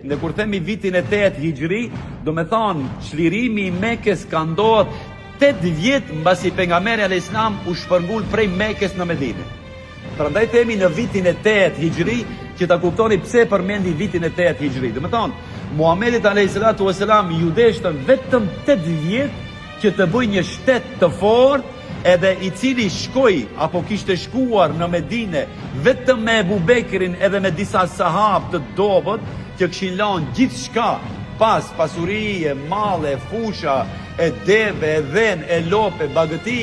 Ne kur themi vitin e 8 hixhri, domethanë çlirimi i Mekës ka ndodhë 8 vjet mbasi pejgamberi alayhis salam u shpërngul prej Mekës në Medinë. Prandaj themi në vitin e 8 hixhri që ta kuptoni pse përmendi vitin e 8 hixhri. Domethanë, Muhamedit alayhis salatu wasalam iu deshtën vetëm 8 vjet që të bëjë një shtet të fortë edhe i cili shkoi apo kishte shkuar në Medine vetëm me Ebu Bekrin edhe me disa sahabë të dobët që kishin lanë gjithçka pas pasuri e malle e fusha e deve e dhen e lopë e bagëti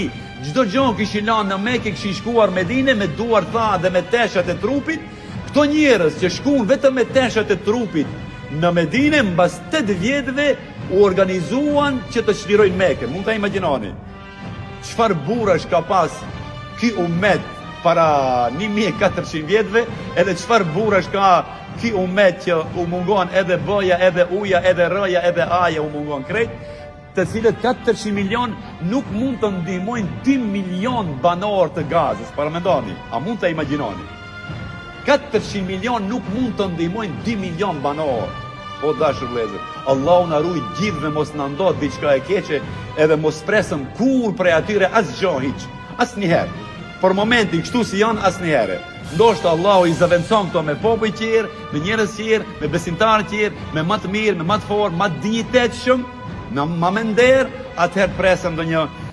çdo gjo kishin lanë në Mekë kishin shkuar Medine me duar thatë dhe me teshat e trupit këto njerëz që shkuan vetëm me teshat e trupit në Medine mbas 8 vjetëve u organizuan që të çlirojnë Mekën. Mund ta imagjinoni. Çfarë burrash ka pas ky umet para 1400 vjetëve, edhe çfarë burrash ka ky umet që u mungon edhe B-ja, edhe U-ja, edhe R-ja, edhe A-ja u mungon krejt, të cilët 400 milion nuk mund të ndihmojnë 2 milion banorë të Gazës. Paramendoni, a mund ta imagjinoni? 400 milion nuk mund të ndihmojnë 2 milion banorë. O dashur vëllezër, Allahu na ruaj gjithëve mos na ndodh diçka e keqe, edhe mos presëm kurrë prej atyre asgjë hiç, asnjëherë. Për momentin kështu si janë asnjëherë. Ndoshta Allahu i zëvendëson këto me popuj tjerë, me njerëz tjerë, me besimtarë tjerë, me më të mirë, me më të fortë, më të dinjitetshëm, me më me nder, atëherë presëm ndonjë.